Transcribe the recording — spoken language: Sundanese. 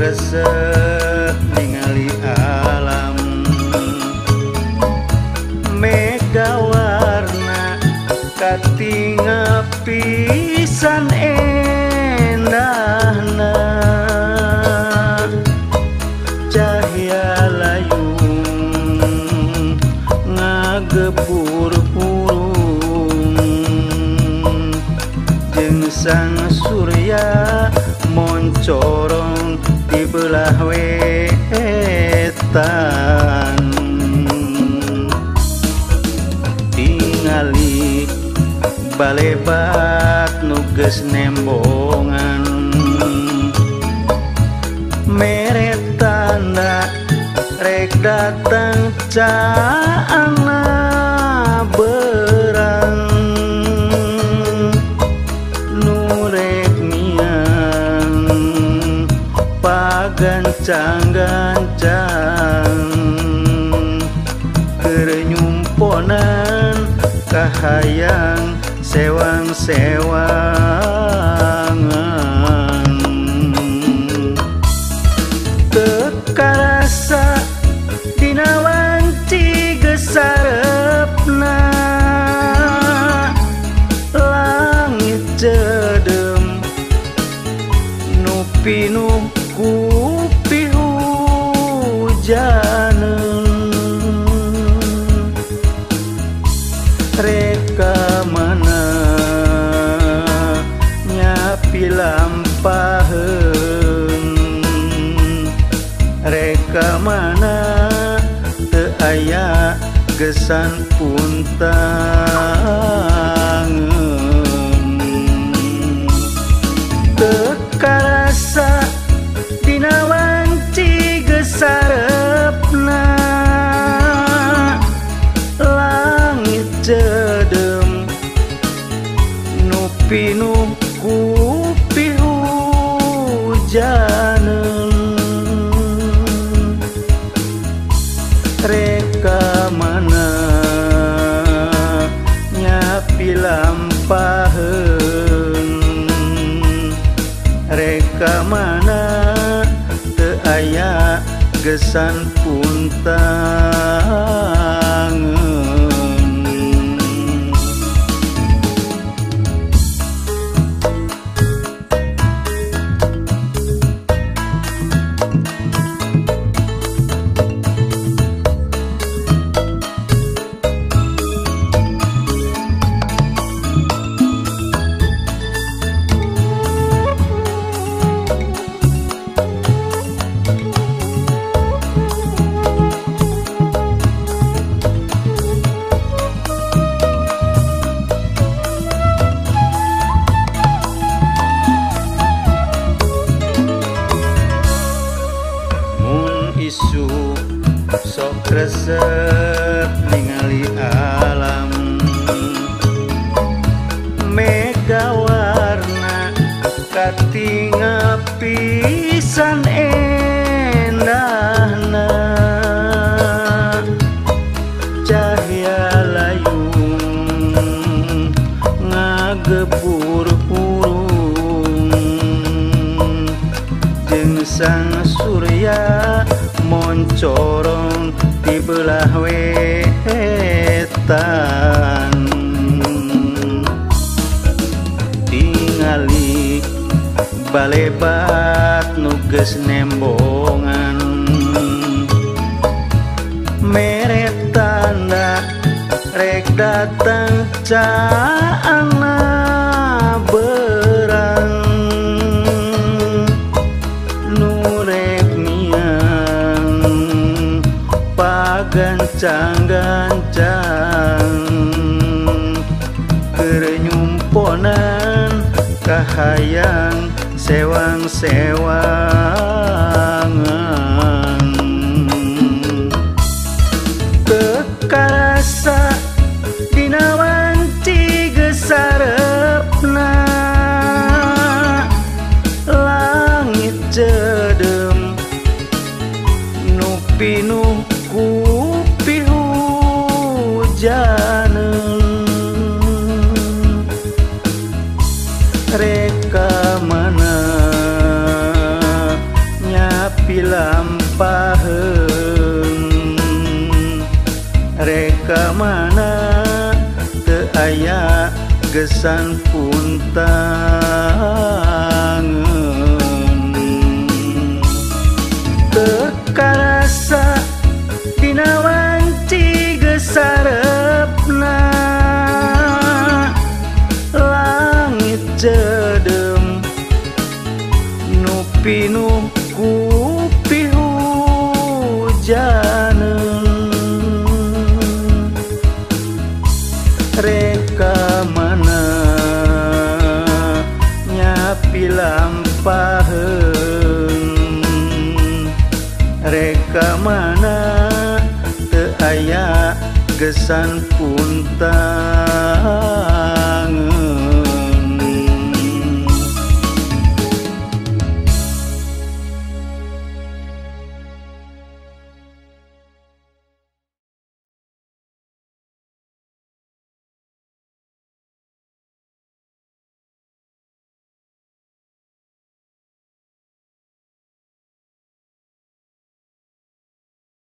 resep ningali alam mega warna katinga pisan endahna cahya layung ngagebur purung jeung sang surya moncorong di belah wetan tingali balebat nu geus nembongan mere tanda rek datang caana berang nu rek miang pagancang-gancang keur nyumponan kahayang sewang-sewangan teu karasa dina wanci gesarepna langit cedem nu pinuh ku pihujaneun reka mana nyapi lampaheun reka mana teu aya gesan puntangeun teu karasa dina wanci gesarepna langit cedem nu pinuh ku pihujaneun reka mana nyapi lampaheun reka mana teu aya gesan puntangeun. Isuk sok resep ningali alam mega warna katinga pisan endahna cahya layung ngagebur purung jeung sang surya moncorong di belah wetan tingali balebat nu geus nembongan mere tanda rek datang caana berang nu rek miang pagancang-gancang keur nyumponan kahayang sewang-sewangan teu karasa dina wanci gesarepna langit cedem nu pinuh ku pihujaneun reka mana Reka mana teu aya gesan puntangeun. Teu karasa dina wanci gesarepna, langit cedem nu pinuh ku pihujaneun. Reka mana nyapi lampaheun, reka mana teu aya gesan puntangeun.